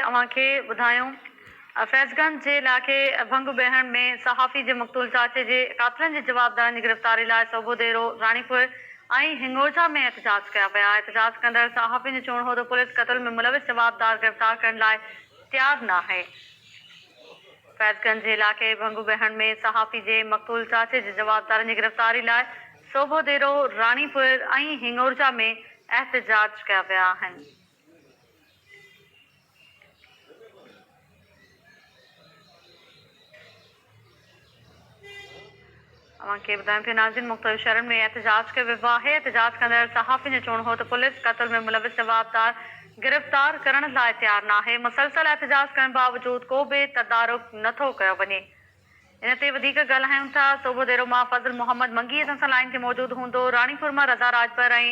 اوهان کي ٻڌايون فيض گنج جي علائقي ڀنگ بيهڻ ۾ صحافي جي مقتول چاچي جي قاتلن جي جوابدارن جي گرفتاري لاء سوڀوديرو، راڻيپور ۽ هنڱورجا ۾ احتجاج ڪيا ويا. احتجاج ڪندڙ صحافين جو چوڻ هو ته پوليس قتل ۾ ملوث جوابدار گرفتار ڪرڻ لاء تيار ناهي. فيض گنج جي علائقي ڀنگ بيهڻ ۾ صحافي جي مقتول چاچي جي جوابدارن جي گرفتاري لاء سوڀوديرو، راڻيپور ۽ هنڱورجا ۾ احتجاج ڪيا ويا آهن. اوهان کي ٻڌايون پيا ناظرين مختلف شهرن ۾ احتجاج ڪيو ويو آهي احتجاج ڪندڙ صحافين جو چوڻ هو ته پوليس قتل ۾ ملوث جوابدار گرفتار ڪرڻ لاء تيار ناهي مسلسل احتجاج ڪرڻ باوجود ڪو به تدارڪ نٿو ڪيو وڃي ان تي وڌيڪ ڳالهايون ٿا سوڀوديرو مان فضل محمد منگي اسان سان لائين تي موجود هوندو، راڻيپور مان رضا راڄپر ۽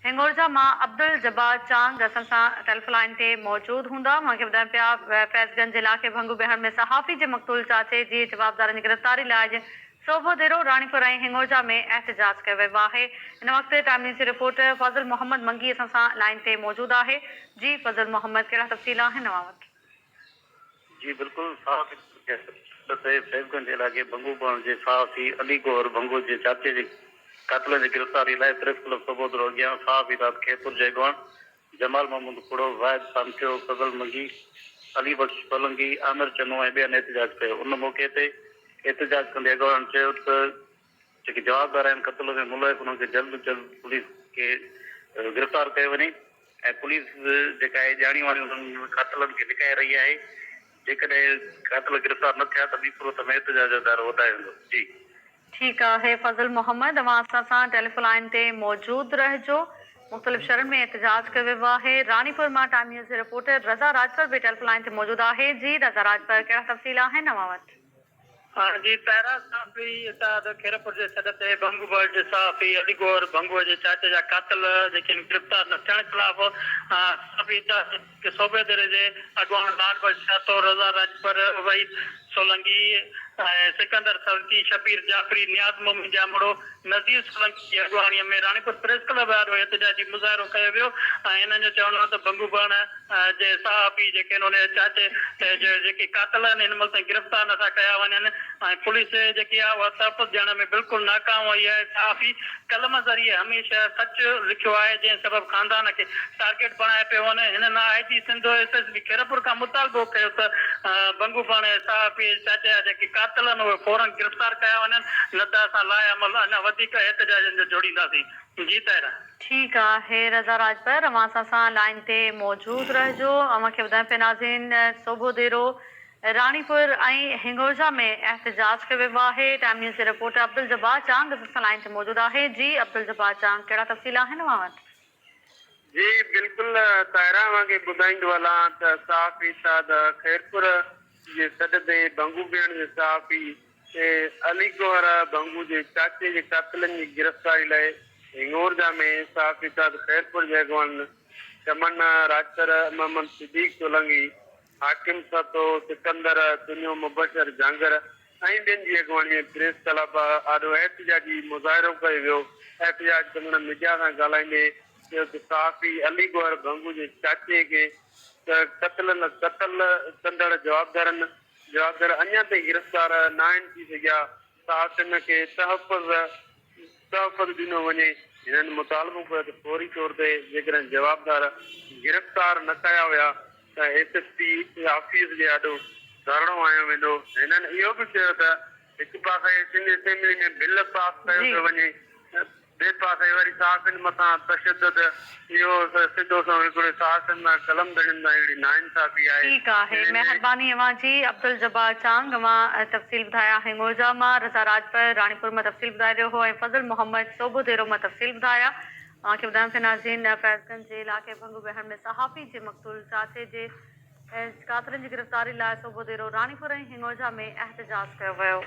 هنڱورجا مان عبدالجبار چانگ اسان سان ٽيليفون لائين تي موجود هوندا. اوهان کي ٻڌايون پيا فيض گنج علائقي ڀنگو بيهڻ ۾ صحافي جي مقتول چاچي جي جوابدارن جي گرفتاري لاء اڄ سوڀوديرو، راڻيپور ۽ هنڱورجا ۾ احتجاج ڪيو ويو آهي. هن وقت ٽائيم نيوز جي رپورٽر فضل محمد منگي اسان سان لائين تي موجود آهي. جي فضل محمد ڪهڙا تفصيل آهن اوهان وٽ؟ جي بلڪل صحافي تي فيض گنج علائقي ڀنگو بڻ جي صحافي علي گوهر ڀنگو جي چاچي جي قاتلن جي گرفتاري لاء پريس ڪلب سوڀودرو اڳيان صحافي رات خيرپور جي اڳواڻ جمال محمود کوڙو، زاهد سامٽيو، فضل منگي، علي بخش سولنگي، عامر چنو ۽ ٻين احتجاج ڪيو ان موقعي تي احتجاج ڪندي اڳواڻن چيو ته جيڪي جوابدار آهن قتل ۾ ملوث انهن کي جلد جلد پوليس کي گرفتار ڪيو وڃي ۽ پوليس جيڪا آهي ڄاڻي واڻي انهن قاتلن کي لڪائي رهي آهي جيڪڏهن قاتل گرفتار نه ٿيا ته ٻي صورت ۾ احتجاج جو دائرو وڌايو ويندو جي. ٺيڪ آهي فضل محمد اوهان اسان سان ٽيليفون لائين تي موجود رهجو مختلف شھرن ۾ احتجاج ڪيو ويو آهي راڻيپور مان ٽائيم نيوز جي رپورٽر رضا راڄپر به ٽيليفون لائين تي موجود آهي جي رضا راڄپر ڪهڙا تفصيل آهن اوهان وٽ. جي پيرا صحافي اتحاد خيرپور جي سڏ تي ڀنگو بلڊ جي صحافي علي گوهر ڀنگوء جي چاچي جا قاتل جيڪي آهن گرفتار نه ٿيڻ خلاف صحافي اتحاد صوبيدري جي اڳواڻ لال بخش سهتو، رضا راڄپر، وحيد سولنگي ۽ سڪندر سرڪي، شبير جعفري، نياز مومن ڄامڙو، نذير سولنگي جي اڳواڻي ۾ راڻيپور پريس ڪلب آڏو احتجاجي مظاهرو ڪيو ويو ۽ هنن جو چوڻ هو ته ڀنگو بڻ جي صحافي جيڪي آهن ان جي چاچي جي جيڪي قاتل آهن هن مهل تائين گرفتار نٿا ڪيا وڃن ۽ پوليس جيڪي آهي اها تحفظ ڏيڻ ۾ بلڪل ناڪام وئي آهي صحافي قلم ذريعي هميشه سچ لکيو آهي جنهن سبب خاندان کي ٽارگيٽ بڻائي پيو وڃي هنن I G Sindh S S P Khairpur کان مطالبو ڪيو ته بنگو بڻ صحافي جي چاچي جا جيڪي قاتل آهن اهي فورن گرفتار ڪيا وڃن نه ته اسان لاء عمل اڃا وڌيڪ احتجاجن جو جوڙينداسين جي طاهره. ٺيڪ آهي رضا راڄپر اوهان اسان سان لائين تي موجود رهجو اوهان کي ٻڌايان پيا ناظرين سوڀوديرو راڻيپور ۽ هنڱورجا ۾ احتجاج ڪيو ويو آهي ٽائيم نيوز جي رپورٽر عبدالجبار چانگ اسان سان لائين تي موجود آهي جي عبدالجبار چانگ ڪهڙا تفصيل آهن اوهان وٽ. جي بلڪل طاهره اوهان کي ٻڌائيندو هلان ته صحافي اتحاد خيرپور جي سڏ تي ڀنگو بيهڻ جي صحافي علي گوهر ڀنگو جي چاچي جي قاتلن جي گرفتاري لاء هنڱورجا ۾ صحافي اتحاد خيرپور جي اڳواڻن چمن راڄپر، محمد صديق سولنگي، حاڪم سهتو، سڪندر تنيو، مبشر جهانگر ۽ ٻين جي اڳواڻي ۾ پريس ڪلب آڏو احتجاجي مظاهرو ڪيو ويو. احتجاج ڪندڙن ميڊيا سان ڳالهائيندي چيو ته صحافي علي گوهر ڀنگو جي چاچي کي قتل قتل ڪندڙ جوابدارن جوابدار اڃا تائين گرفتار ناهن ٿي سگهيا، صحافين کي تحفظ تحفظ ڏنو وڃي. هنن مطالبو ڪيو ته فوري طور تي جيڪڏهن جوابدار گرفتار نه ڪيا ويا ته ايس ايس پي آفيس جي آڏو ڌرڻو هنيو ويندو. هنن اهو به چيو ته هڪ پاسي سنڌ اسيمبلي ۾ بل پاس ڪيو پيو وڃي ٻئي پاسي وري صحافين مٿان تشدد، اهو سڌو سنئون هڪڙي صحافين سان قلم ڌڻين سان هڪڙي ناانصافي آهي. ٺيڪ آهي جنهن ۾ مهرباني اوهان جي عبدالجبار چانگ اوهان تفصيل ٻڌايا هنڱورجا مان رضا راڄپر راڻيپور مان تفصيل ٻڌائي رهيو هو ۽ فضل محمد سوڀوديرو مان تفصيل ٻڌايا اوهان کي ٻڌايون ٿا ناظرين فيض گنج جي علائقي ڀنگ ويهڻ ۾ صحافي جي مقتول چاچي جي قاتلن جي گرفتاري لاء سوڀوديرو راڻيپور ۽ هنڱورجا ۾ احتجاج ڪيو ويو.